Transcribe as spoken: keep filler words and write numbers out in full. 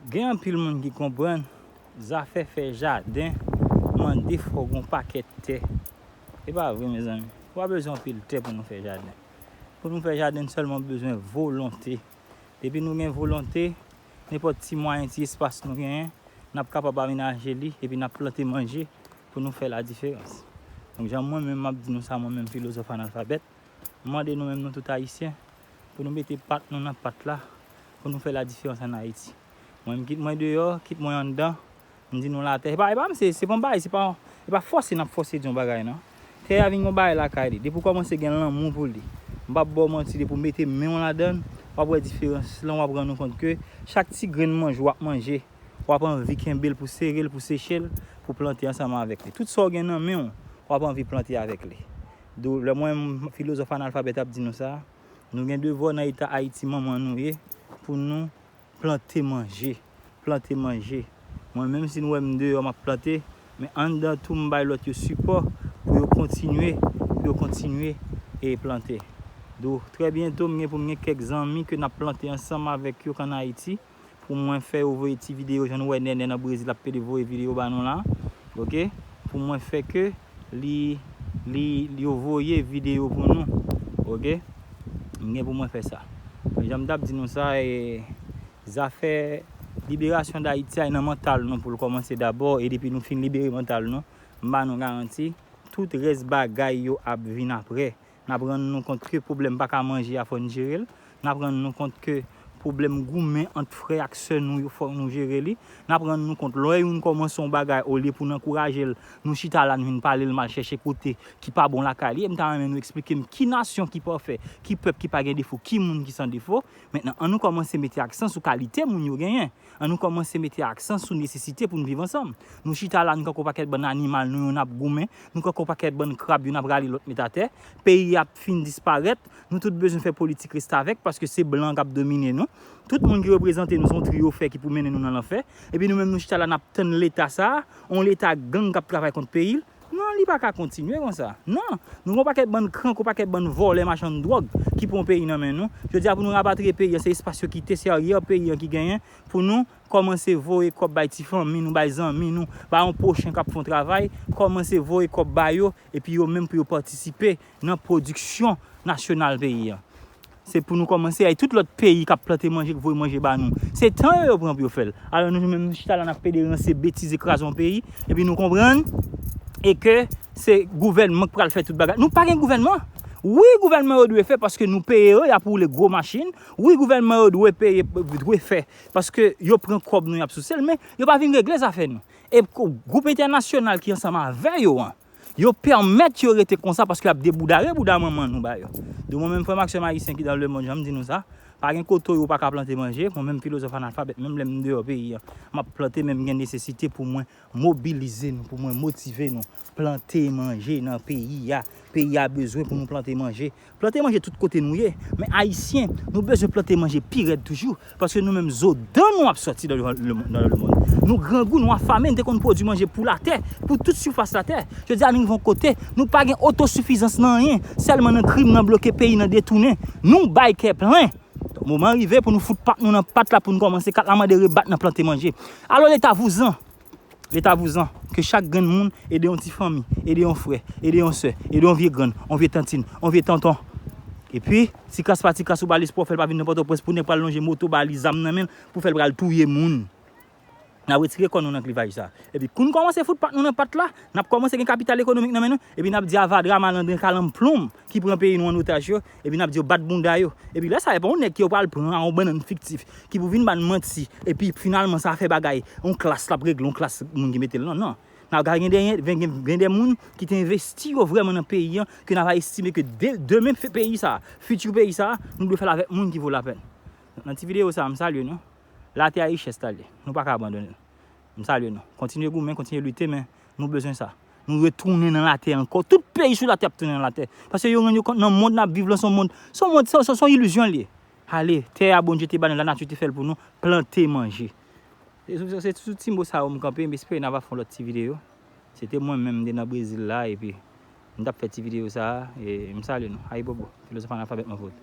Gen anpil moun ki konprann zafè fè jaden mande fò w gen yon pakèt tè. E pa vre, mezanmi. Ou pa bezwen anpil tè pou nou fè jaden. Pou nou fè jaden, n sèlman bezwen volonte. Depi nou gen volonte, nenpòt ti mwayen, ti espas nou genyen, n ap kapab amenaje li epi n ap plante manje pou nou fè ladiferans. Donk, jan mwen menm m ap di nou sa, mwen menm filozòf analfabèt, m mande nou menm, nou tout Ayisyen, pou nou mete pat nou nan pat la, pou nou fè ladiferans ann Ayiti. Mwen menm, kit mwen deyò, kit mwen anndan, m di nou latè. E pa, e pa, se, se pa yon bagay, se pa, e pa fòse n ap fòse di yon bagay, non. Tè a vin yon bagay lakay li. Depi w kòmanse gen lanmou pou li, m p ap ba w manti, depi w mete men w ladan l, w ap wè diferans lan, w ap rann ou kont ke chak ti grenn manje w ap manje, w ap anvi kenbe l pou sere l, pou seche l, pou plante ansanm avèk li. Tout sa w gen nan men w, w ap anvi plante avèk li. Dou, lè mwen, filozòf analfabèt ap di nou sa, nou gen devwa nan eta Ayiti manman nou ye, pou nou plante manje, plante manje. Mwen menm, si nou wè m deyò, m ap plante, men anndan tou, m bay lòt yo sipò pou yo kontinye, pou yo kontinye e plante. Dou, trè byento, m gen pou m gen kèk zanmi ke n ap plante ansanm avèk yo ann Ayiti, pou mwen fè yo voye ti videyo, jan nou wè Nènè nan Brezil ap pede voye videyo ba nou la, oke? Pou mwen fè ke li, li, yo voye videyo pou nou, oke? M gen pou mwen fè sa. Jan m t ap di nou sa, e, zafè liberasyon Dayiti a nan mantal nou pou l kòmanse dabò, e depi nou fin libere mantal nou, m ba nou garanti, tout rès bagay yo ap vin apre. N ap rann nou kont ke pwoblèm pa ka manje a, fò n jere l. N ap rann nou kont ke pwoblèm goumen ant frè ak sè nou yo, fòk nou jere li. N ap rann nou kont lè youn kòmanse yon bagay, olye pou n ankouraje l, nou chita la, nou vin pale l mal, chèche kote ki pa bon lakay li. E m ta renmen nou eksplike m ki nasyon ki pafè, ki pèp ki pa gen defo, ki moun ki san defo. Mentnan, ann nou kòmanse mete aksan sou kalite moun yo genyen. Ann nou kòmanse mete aksan sou nesesite pou n viv ansanm. Nou chita la, nou kankou pakèt bann animal nou yo n ap goumen, nou kankou pakèt bann krab yo n ap rale lòt met atè. Peyi a ap fin disparèt, nou tout bezwen fè politik restavèk paske se blan k ap domine nou. Tout moun ki reprezante nou se yon trio fè ki pou mennen nou nan lanfè. Epi nou menm nou chita la n ap tann leta sa a, yon leta gang k ap travay kont peyi l. Non, li pa ka kontinye konsa. Non, nou gon pakèt bann krank, yon pakèt bann vòlè, machann dwòg ki pran peyi nan men nou. Jodi a pou nou rapatriye peyi an, se espas yo kite, se aryè peyi an ki genyen pou nou kòmanse voye kòb bay ti fanmi nou, bay zanmi nou, bay yon pwochen k ap fè yon travay, kòmanse voye kòb ba yo, epi yo menm pou yo patisipe nan pwodiksyon nasyonal peyi an. Se pou nou kòmanse ay tout lòt peyi k ap plante manje, k voye manje ba nou. Se tan yo, yo pran pou yo fè l. Alò nou menm nou chita la n ap pede ranse, betize, kraze yon peyi, epi nou konprann e ke se gouvènman k pral fè tout bagay. Nou pa gen gouvènman. Wi, gouvènman yo dwe fè paske nou peye yo, y ap woule gwo machin. Wi, gouvènman yo dwe peye, dwe fè paske yo pran kòb nou, y ap souse l, men yo pa vin regle zafè nou. E gwoup entènasyonal ki ansanm avè yo an, yo pèmèt yo rete konsa paske y ap deboudare bouda manman nou ba yo. Donk mwen menm, frè m ak sè m ayisyen ki dans le monde, jan m di nou sa, pa gen kote yo pa ka plante manje. Mwen menm, filozòf analfabèt, menm lè m deyò peyi an, m ap plante, men m gen nesesite pou mwen mobilize nou, pou mwen motive nou, plante manje nan peyi a. Peyi a bezwen pou nou plante manje. Plante manje tout kote nou ye. Men ayisyen, nou bezwen plante manje pi rèd toujou. Paske nou menm, zo dan nou ap sòti nan le, le, nan le mond. Nou grangou, nou afame, nou te konn pwodui manje pou latè, pou tout sifas latè. Jodi a, nou rive yon kote, nou pa gen otosifizans nan anyen. Sèlman nan krim, nan bloke peyi, nan detounen. Nou bay kè plen. Moman rive pou nou fout pat nou nan pat la, pou nou kòmanse kat la mande rebat nan plante manje. Alò, Leta vouzan. Leta vouzan, ke chak grenn moun ede yon ti fanmi, ede yon frè, ede yon sè, ede yon vye grann, yon vye tantin, yon vye tonton. Epi, ti kras pa ti kras, ou ba l espwa, w fè l pa vin nan Pòtoprens pou nèg pral lonje moto ba li, zam nan men l, pou fè l pral touye moun. N ap retire kò nou nan klivaj sa. Epi, kou n kòmanse fout pat nou nan pat la, n ap kòmanse gen kapital ekonomik nan men nou, epi n ap di avadra, malandren, kalanplonm ki pran peyi nou an otaj yo, epi n ap di yo bat bounda yo. Epi lè sa, e pa yon nèg ke yo pral pran a yon bannann fiktif, ki pou vin ba n manti, epi finalman sa fè bagay, yon klas l ap regle, yon klas moun ki mete l, non, non. N ap gen de, gen, gen de moun ki te envesti yo vrèman nan peyi an, ke n ap estime ke de, demen peyi sa, fiti peyi sa, nou dwe fè l avèk moun ki vo lapèn. Nan ti videyo sa, m salye nou. Latè a richès la li ye. Nou pa ka abandone l. M salye nou. Kontinye goumen, kontinye lite, men nou bezwen sa. Nou retounen nan latè ankò. Tout peyi sou latè ap tounen nan latè. Paske yo rann yo kont nan mond n ap viv lan, se yon mond, se yon mond, se, se, se yon ilizyon li ye. Ale, tè a Bondye te ba nou, lanati te fè l pou nou, plante manje. Se sou, se sou ti mo sa yo m kanpe, m espere n a va fè yon lòt ti videyo. Se te mwen menm, m te nan Brezil la, epi m t ap fè ti videyo sa a, e m salye nou. Ayibobo, filozòf analfabèt mwen voye.